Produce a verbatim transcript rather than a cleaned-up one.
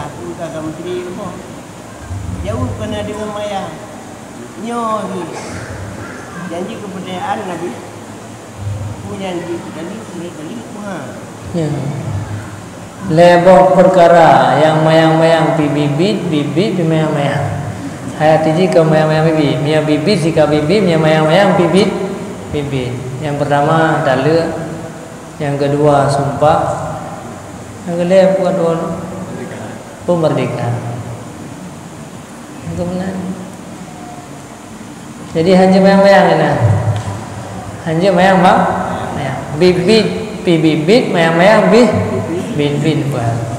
Aku ka menteri apa? Jauh kena dengan maya. Nyoe ni. Janji kepercayaan Nabi. Aku janji tadi, sudah tadi, ha. Ya. Lhèe boh peukara nyang mayang-mayang pi bibit, bibit pi mayang-mayang. Hai tiji keu mayang-mayang bibit. Meunyoe bibit sika bibit, meunyoe mayang-mayang bibit, bibit. Nyang peurtama taleuek, nyang keudua sumpah, nyang keulhèe bukan dua peumerdeka. Nyang keumeunang. Jadi hanjeuet mayang-mayang na. Hanjeuet mayang bang. Mayang. Bibit, pi bibit, mayang-mayang bih, bit bit buah.